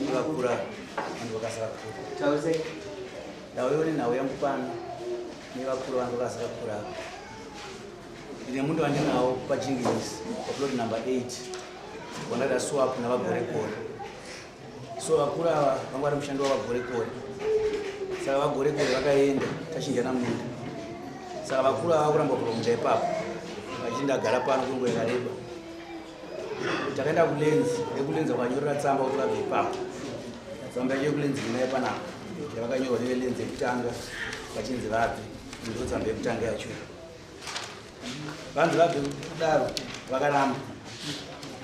Vakura vanhu vakasara kura. Ndauya nenhau yangu pano nevakuru vangu vakasara kura. Ndine munda wandinawo paJingilisi paplot number 8 wandada swap navaGorekore. So vakuru ava vanga vari mushandi wavaGorekore. Saka vaGorekore vakaenda tachinjana munda. Saka vakuru ava vakuramba kubva munda ipapo vachiti ndagara pano kwenguva yakareba. Takaenda kulenzi, vekulenzi vakanyorera tsamba kuti vabve ipapo. Tsamba yacho yekulenzi ndinayo panapa yavakanyorwa nevelenzi yekutanga vachinzi vabve, ndo tsamba yekutanga yacho. Vanzi vabve kudaro vakaramba.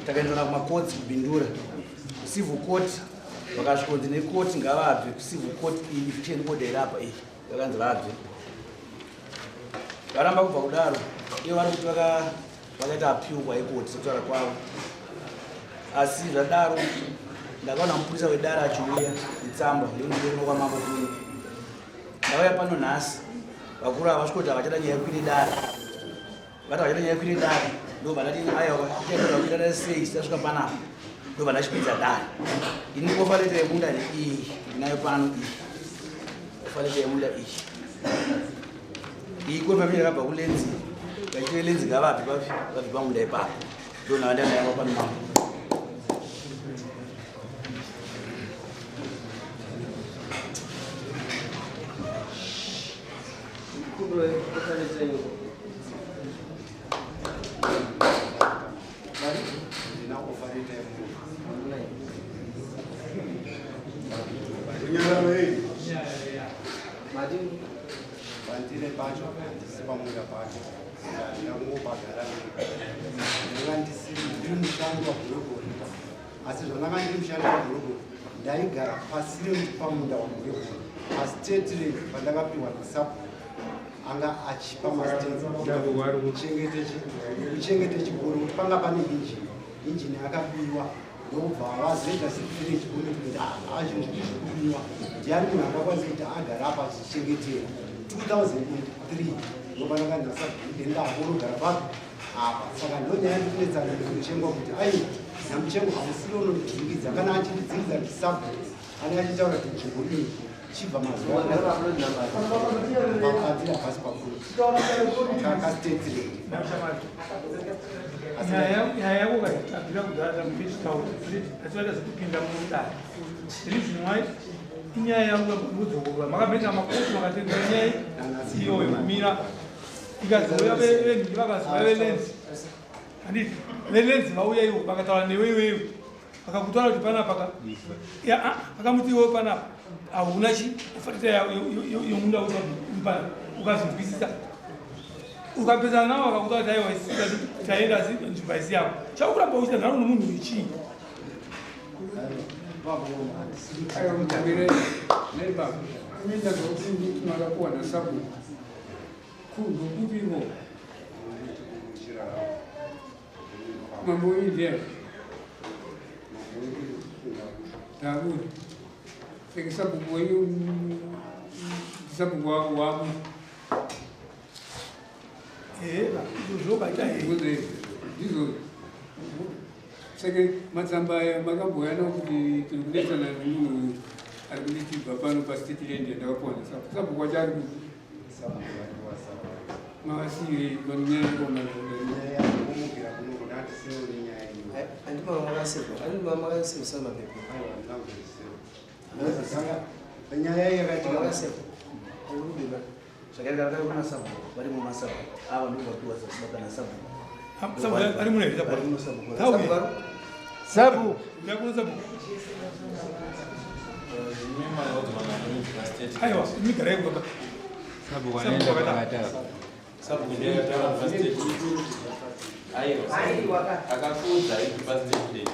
Takaendana kumakotsi kuBindura, kucivil court vakasvikonzi nekoti ngavabve kucivil court iyi eviction order iri apa iyi vakanzi vabve. Varamba kubva kudaro ivo vari kuti vakaita appeal kwaikoti sekutaura kwavo. Asi zvadaro ndakaona mupurisa wedare achiuya netsamba yekuti kwamambo kuno. Ndauya pano nhasi vakuru ava vasvikoti havachada nyaya yekukwire dare, vati havachada nyaya yekukwire dare, ndobva ndati aiwa tichaita kukwira dare sei tasvika panapa, ndobva ndachipinza dare. Ini offer letter yemunda iyi ndinayo pano iyi, offer letter yemunda iyi iyi confirmation yakabva kulenzi, vachiti velenzi ngavabve papi vabve pamunda ipapo, ndonava ndanayo pano mambo. Pandine pacho handisi pamunda pacho handina kungopagara ndanga ndisiri ndiri mushandi waGoregori asi zvandanga ndiri mushandi waGoregori ndaigara pasiri pamunda waGoregori asi tetire pandakapiwa nasapu anga achipa mastands kuchengete chikoro kuti panga pane injini injini yakabiwa ndokubva vazoita sevillage committee azvinhu zviri zvikubiwa ndiani munhu angakwanisa kuti agara apa achichengetera 2003 ndopandakanasa ndakunogara papi apa saka ndonyaya ndikunetsana nemuchengwa kuti aiwa namuchengwa hausiri unondidzingidza kana achindidzingidza ndisabhuku anenge achitaura kuti nzvimbo iyi chibva mazuva hapasi pakuru Nyaya yako katabvira kudhara muchitaura ativaita zvekupinda mudare. Reason why inyaya yangu yambodzorora makamboita makoti makatendera nyaya iyoyo kumira ikazouya venhingi vakazouya velenzi handiti velenzi vauya ivo vakataura newe iwewe vakakutaura kuti panapa ka vakamuti iwewe panapa hauna chi kufatita yomunda uri panapa ukazvinzwisisa ukapesana navo vakakuta kuti aiwa taenda asi nzvimbo haisi yako chakuramba uchiita nharo nomunhu uyu chii Mambo India. David. Saka sabhuku wenyu sabhuku wavo. Ndizvo. Saka matsamba aya makambouya nawo kuti tiri kunetsana nemunhu ari kuti tibva pano pastate land yandakapuwa nasabhuku. Sabhuku wacho ari kuti mavasiyirei panyaya nyaya yakaitika Zvakaita kuna sabhuku vari mumasabhuku ava ndovapiwa sabhuku kana sabhuku. Sabhuku ari muno here sabhuku? Ari muno sabhuku. Sabhuku. Yakuno sabhuku. Aiwa, imigara yeko baba. Sabhuku anaenda pakati. Sabhuku ndiye akataura pa state. Aiwa. Akakuudza ipi pa state ndiani?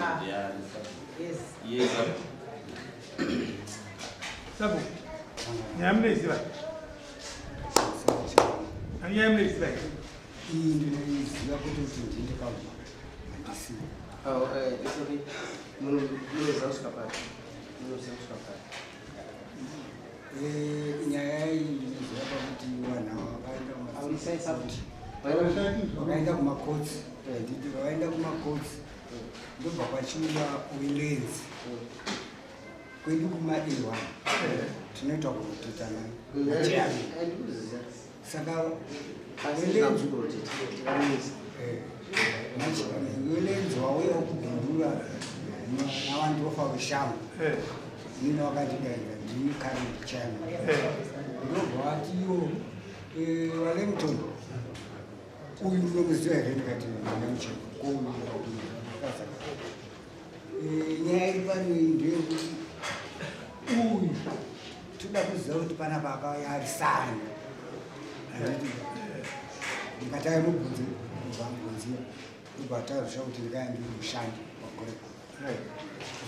Yes. Yes. Sabu nyaya munoiziva? Nyaya munoiziva here? Iyi ndinoiziva kuti ndinde kabva handisiwo. Oh, it's okay. Munoziva kusvika papi? Munoziva kusvika papi? Nyaya iyi ndinoziva pakuti vanhu ava vakaenda Auisai sabu. Vakaenda kumakotsi, handiti? Vakaenda kumakotsi, ndobva kwachiuya welands kwedu kuma A1, tinoita kuroteta nachairman. Andikuziva. Saka Asi ndikakuroteta. Tikamisa. Welands wauya kubhindura navandofa weshambo. Nina wakandidaidza, ndini current chairman. Ndobva vati iwo, "Wellington, uyu unomuziva here?" Ndikati, "Ndamucheka kouyu." Nyaya iri pano iyi ndeyekuti uyu toda kuziva kuti panapa akauya ari sani, handiti? Ndikati, "Ai, mubvunze." Ndobva amubvunzira, ndobva atarisha kuti ndikaya ndiri mushandi wagore.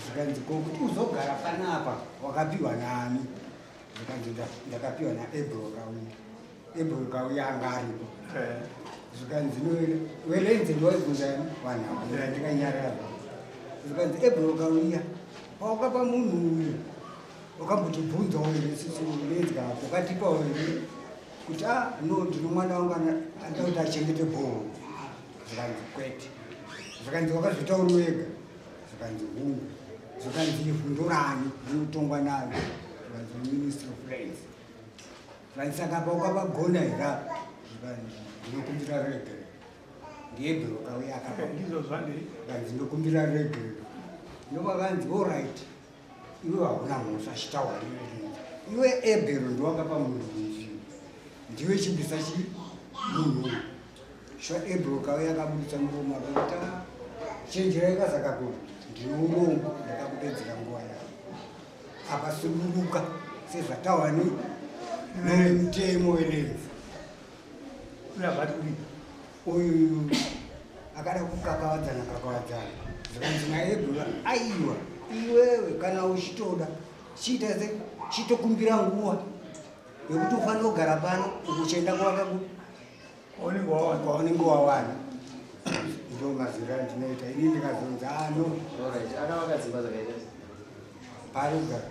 Zvikanzi, "Ko kuti uzogara panapa wakapiwa nani?" Zvikanzi, "Ndakapiwa naEbro Kauya." Ebro Kauya anga aripo. Zvikanzi, "Welands ndiwaibvunza vanhu ava." Ndikanyarara. Zvikanzi, "Ebro Kauya, pawakapa munhu uyu wakambotibvunzawo here sisi lands wakatipawo here kuti a no, ndino mwana wangu anoda kuti achengete bhoho?" Zvikanzi, "Kwete." Zvikanzi, "Wakazviita uri wega?" Zvikanzi, "Hungu." Zvikanzi, "Ivhu ndorani, rinotongwa naro?" Zvikanzi, "Ministry of Lands." Zvikanzi, "Saka paukapagona here apa?" Zvikanzi, "Ndinokumbira regerero." Ndiebhero kauya akapa. Ndizvo zvandei. Zvikanzi, "Ndinokumbira regerero." Ndovakanzi, "Allright, iwe hauna mhosva, achitaura iwe Ebhero ndowakapa munhu uyu, ndiwe chibvisa chi munhu uyu." Sva Ebhero kauya akabudisa muromo akati, "Ah, chenjerai kazakakura, ndine urombo, ndakakupedzera nguva yako apa, sununguka sezvataura nemutemo welands." Uyabvati kudii? Uyu akada kukakavadzana kakavadzana. Zvikanzi naEbhura, "Aiwa, iwewe kana uchitoda chiita se chitokumbira nguva yekuti ufanira kugara pano uchienda kuvaka Kwaunenge wawana. Kwaunenge wawana." Ndo maziro andinoita ini, ndikazonzi ano. Alright. Akavaka dzimba dzakaita sei? Pari kugara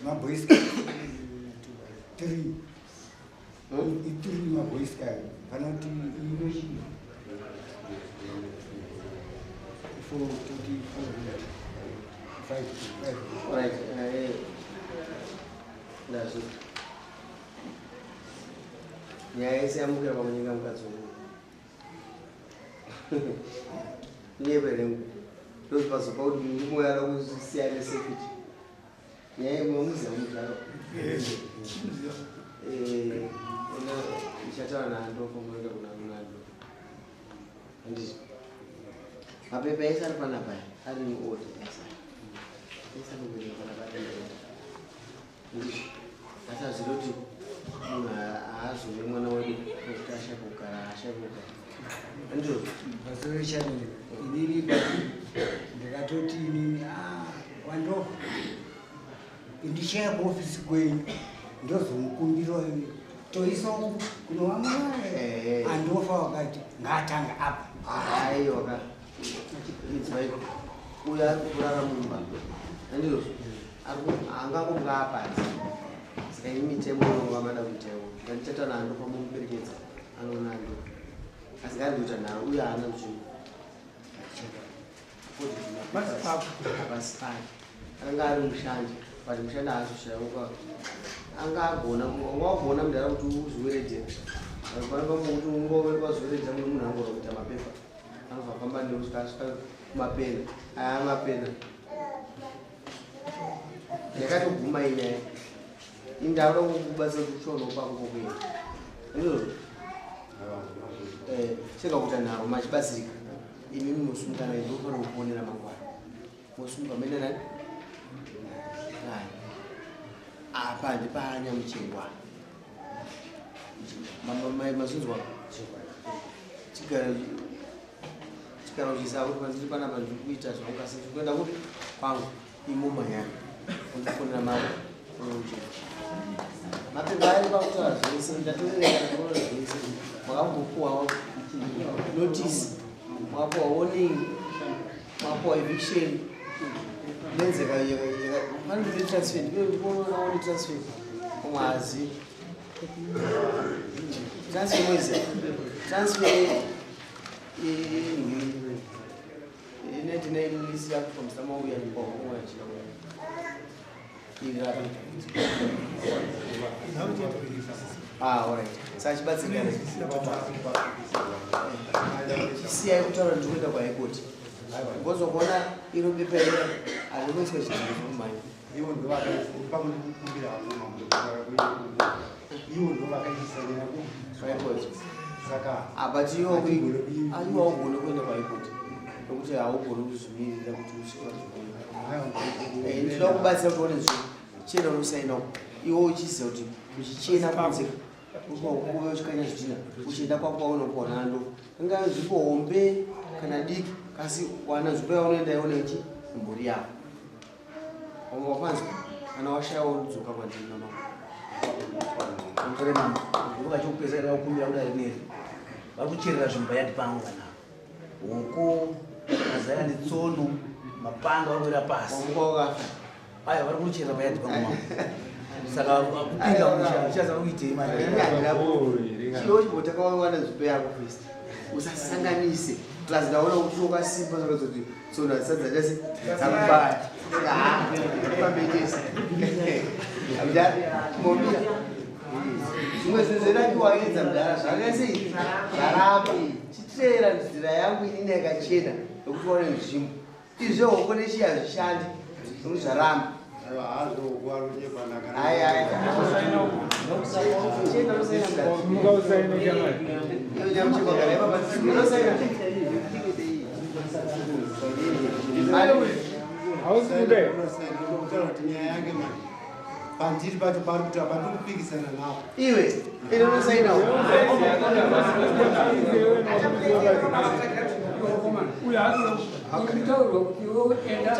maboys three, ithree maboys kayo, panoti inochi four, toti four, five, five. Alright. Ndazvo. Nyaya yese yamukira pamunyenga mukadzi wemunhu. Nyebere ndozvipazopa kuti murume uyo ada kusiyana nesafety. Nyaya yemuziva mudhara. Ena ndichataura naandofo, munoenda kuna Ronaldo. Handizvo? Mapepa ese ari panapa aya, ari muorder ese. Ese ari kuverenga panapa ari muorder. Ndizvo. Asi hazviri kuti munhu haazovi mwana wedu nokuti ashaya kugara, ashaya kugara. Handizvo? Vasoro chanel, inini bati ndikatoti inini, "Ah, wandofa, ndichaya kuofisi kwenyu, ndozomukumbira toisa kuno vamwe." Andofa wakati ngaatanga apa. Aiwa ka. Inzwai. Uyo ari kurara mumba. Handizvo? Angangomuka apanze. Saka imi mitemo inonga mada kuita iwo. Ngatichataura naandofa mumuperekedza. Anoona ando. Asi ngaari kuita nharo uyo haana nzvimbo. Pasi pako. Pasi pake. Anga ari mushandi, but mushandi haazoshayiwa. Anga agona, wanga wagona mudhara kuti uzviweredzere. Pane pamwe kuti ungove wazoveredza mune munhu angona kuita mapepa. Anobva famba nekusvika asvika kumapena. Aya mapena. Yakatoguma inyaya. Indaura kukubatsira kuti uchonawo pako pokuenda. Ndizvozvo? Chega kuita nharo machibatsirika. Imi munosungana, imi munofanira kuponera mangwana. Mosunga mene nani? Naye. Apa ndipaanyamuchengwa. Mazvinzwa? Chigaro chigaro chisa kuti pandiri panapa ndiri kuita zvangu, asi ndiri kuenda kupi kwangu. Imomhanyana undifonera mama unonjira mapepa ari pakutaura zvese ndatoverenga ndakaona zvese makambopuwa notice makapuwa warning makapuwa eviction nenzeka panonzi transfer ndikuona transfer umwe hazivi transfer moiziva transfer Saka chibatsirikana, siyai kutaura ndiri kuenda kuHigh Court because ukaona iro bepa iro harinoiswa chidhindo chokumhanya. Ivo ndo pamwe ndikukumbira hapo mambo, ivo ndo vakaisa nyaya High Court. Saka Ah, but iwo aiwa haugoni kuenda kuHigh Court nokuti haugoni kuzvimirira kuti usvike panzvimbo. Ndinoda kubatsira kuti uone nzvimbo chena unosaina iwe uchiziva kuti uchichena kunze uve uchikanya zvidhina uchienda kwako kwaunopuwa nando, ingava nzvimbo hombe kana diki, kasi wana nzvimbo yaunoenda ione ichi mhuri yako. Wamwe wapanzwa, kana washaya wodzoka kwandiri mama. Mutore mambo, ndokachokupedzera kukumbira kudai rineri vari kucherera zvimba yadi pangu kana huku, mazaya netsono, mapanga vari kuwira pasi. Wamuka wakafa. Aya vari kucherera payadi pangu mambo, saka kupinda musha uchaza kuitei manje? Chiwo chimbotakawana nzvimbo yako first, usasanganise. Plus ndaona kuti wakasimba zvakaita kuti tsono hadzisati dzachasi dzakubata, pambetesi chimbomira. Zvimwe zvinhu zvedakiwaedza mudhara zvakasei zvaramba. Chiteera nzira yangu inini yakachena yokuti waone nzvimbo. Izvi zvehoko nechiya hazvishandi nokuti zvaramba. Aiwa, hazvo kuvarunyepanaka. Ai, ai. Chena unosaina mudhara. Mukausaina chamari. Iyo nyamuchekwa gara ipapa. Unosaina. Hausi kudai. Kutaura kuti nyaya yake manje pandiri pacho pari kutaura pandiri kupikisana napo. Iwe, ine unosaina. Uyo haasi. Akutaurwa kuti iwe enda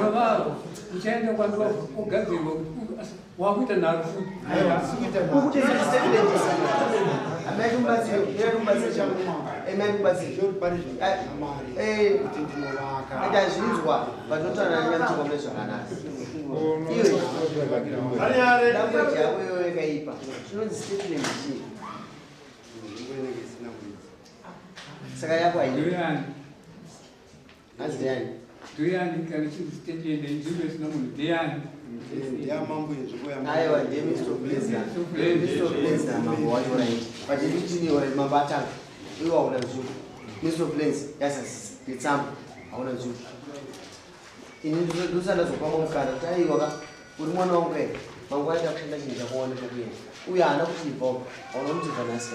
novavo uchaenda kwandova ugadzirwa kuti wakuita nharo futi. Aiwa, handisi kuita nharo. Ukuti statement. Amai kumubatsire, ira kumubatsire changu. Amai kumubatsire. Zvoti pane zvinhu mari kuti ndinovaka. Ndazvinzwa, vanotaura nanyamuchekwa mune zvakanaka. Iwe, language yako iyoyo yakaipa. Chinonzi statement chii? Nzvimbo inenge isina muridzi. Saka yako haina. Nduyani. Hanzi ndiyani? Nduyani kana chinzi state land, nzvimbo isina munhu ndeyani? Ndeyamambo, yenzvimbo yamambo. Aiwa, ndiye Mr. Blazer. Mr. Blazer, mambo wacho, right. But nditini right, mambo atanga. Iwe hauna nzvimbo. Mr. Blazer, yasasisa netsamba, hauna nzvimbo. Ini ndosanda zopamwa mukana kuti aiwa ka uri mwana wangu kai mangwana ndakushanda chinhu chakuwana chokuenda. Uye haana kuti ibvawo, hauna kuti ibva nhasi.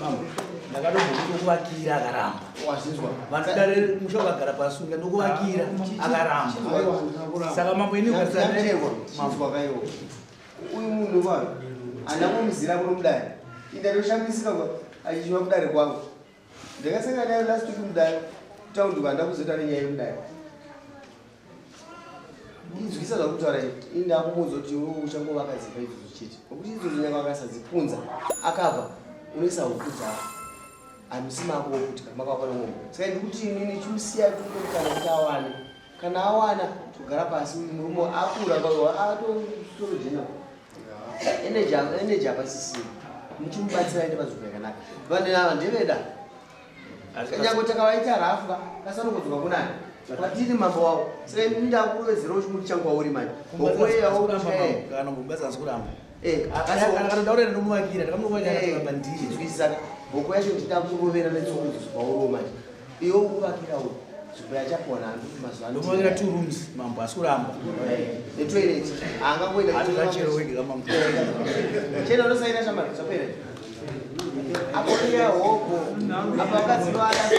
Mambo, ndakatombokuti ndokuvakira, akaramba. Wazvinzwa. Vanhu dare musha wakagara pasunga, ndokuvakira, akaramba. Aiwa, handina kuramba. Saka mambo ini Nyamchekwa, chinzwa kaiwo. Uyu munhu kwayo handina kumuzira kuno mudare. Indatoshamisika kwa achichiwa kudare kwangu. Ndakasangana naye last week mudare kutaundi, kwanda kuzoita nenyaya yemudare. Inzwisa zvakutaura ini. Ini ndakumuudza kuti iwe uchangovaka dzimba idzodzo chete, nokuti idzodzo nyanga vakasadzipunza akabva unoisa huku dzako, hamusi mako wokutya makavakwa nemombe. Saka ndikuti inini chimusiya kana kuti awane, kana awana togara pasi. Uyu murume akura atosorojena energy hapasisina, muchimubatsira aende panzvimbo yakanaka. Vanhu ava ndeveda, nyange takavaita rafu kasanongodzoka kunani kwatiri mambo wavo. Saka ini ndakuwedzerawo chimuti changu wauri manje. Kana kumbatsa asi kuramba. Kana ndaurera ndomuvakira, ndakamuvakira, akaramba ndiye. Chinzwisisaka, hoko yacho ndida kurovera netsokudzo pauro manje. Iwe ukuvakirawo nzvimbo yachapona mazuva ano. Ndomuvakira two rooms, mambo, asi kuramba. Netoilet haangangoenda. Hatozachero wega mambo. Chena unosaina shamari, zvapera apo iya hoko apo vakadzi vada.